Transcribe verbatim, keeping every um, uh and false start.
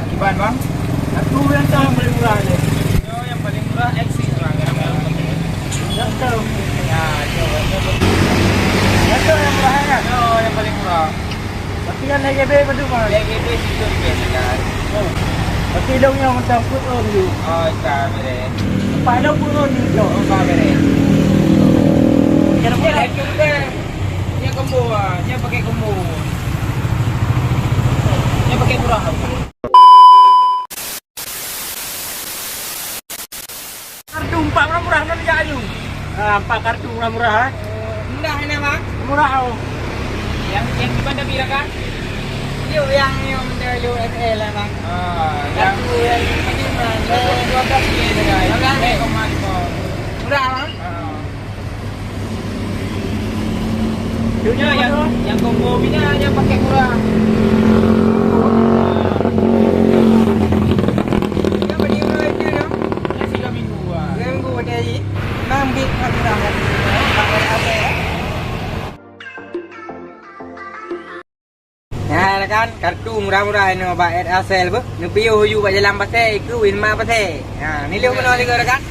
Kiban, Bang? Satu yang tu yang paling murah je. Yo, yang paling murah X six, Bang. Yang, yang, yang tu. Ya, yo, yang tu. Yang tu yang murah, kan? Yo, yang paling murah. Tapi yang naik G B padu, Bang? Naik G B situ di biasa, kan? Oh. Tapi dong yang macam put on tu. Oh, tak boleh. Pak dong put on tu. Oh, tak boleh. Kenapa? Dia lain ke bukan? Dia combo, ah. Dia pakai combo. Dia pakai murah. Kartu empat murah-murah, nan jak aju. Ah, empat kartu murah-murah, eh. Murah ni, Bang? Murah, oh. Yang, yang di mana, Bira, kan? Yuk, yang, yang U S L lah, Bang. Ah, yang kartu yang macam mana? Dua belas ni, kan? Dua belas ni. Eh, koma lima. Murah, Bang? Ah. Dunia yang, yang combo bina yang pakai murah. Yang beli murah itu, no? Yang tiga minggu, ah. Tiga minggu pakai lagi. Memang bit murah, kan? Pakai apa, ya? Nah, kan, kartu murah-murah inoe bak Air Asel beuh. Neupiôh uju bak jalan pasai, keu win ma pasai. Ha, nilai meunoe lagèe kan.